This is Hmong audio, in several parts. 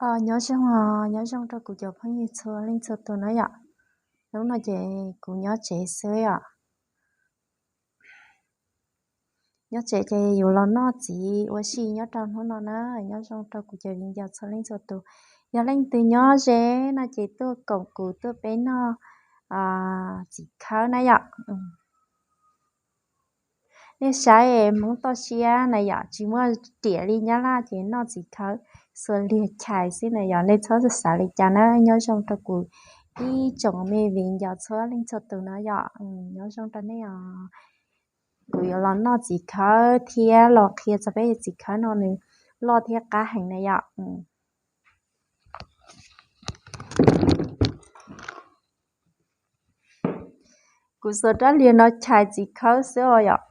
Os, nyob zoo os, nyob zoo rau kuv cov phooj ywg txhua leej txhua tus na yom. Hnub no ces kuv nyob tsev xwb yom. Nyob tsev ces yus los noj txiv ua si nyob rau hnub no na. Nyob zoo rau kuv cov viv ncaus txhua leej txhua tus. Yog leej twg nyob ze no ces tuaj koom kuv tuaj peb noj txiv khawb na yom. Nej saib Hmoob toj siab na yom, tsis muaj riam li Nyab Laj ces noj txiv khawb xuas liag chais xwb na yom. Nej txhob xav li cas na, nyob zoo rau kuv ib tsoom me viv ncaus txhua leej txhua tus na yom. Nyob zoo rau nej os. Kuv yuav los noj txiv khawb thiab los qhia txog peb txiv khawb no nws loj thiab qab heev na yom. Kuv xuas rab liag no chais txiv khawb xwb os yom.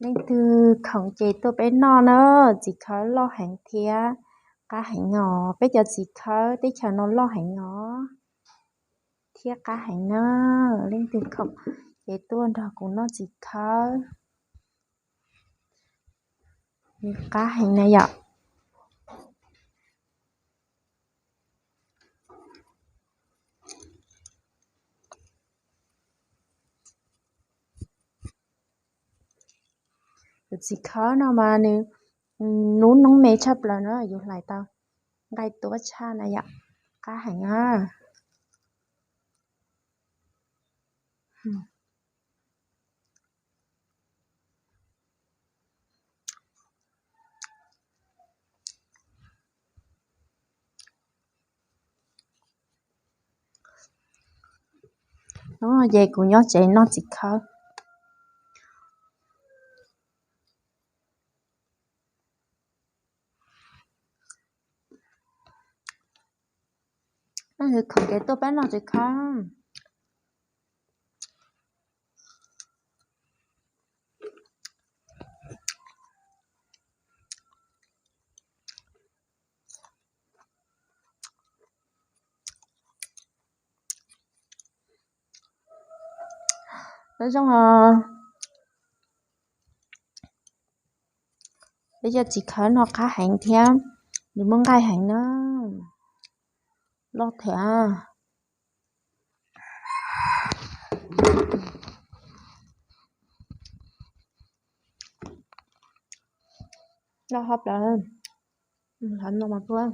Leej twg khoom ces tuaj peb noj na, txiv khawb loj heev thiab qab heev os. Peb cov txiv khawb teb chaws no loj heev os thiab qab heev na. Leej twg khoom ces tuaj nrog kuv noj txiv khawb. Nws qab heev na yom. Tus txiv khawb no mas nws nub noob me tshaj plaws na, yus hlais tau nqaij tuab tshaj na yom. Qab heev na. Hnub no ces kuv nyob tsev noj txiv khawb. Leej twg khoom ces tuaj peb noj txiv khawb. Nyob zoo os. Peb cov txiv khawb no qab heev thiab nws muaj nqaij heev na. Loj thiab. Loj hab plaws. Hav no mas tuaj.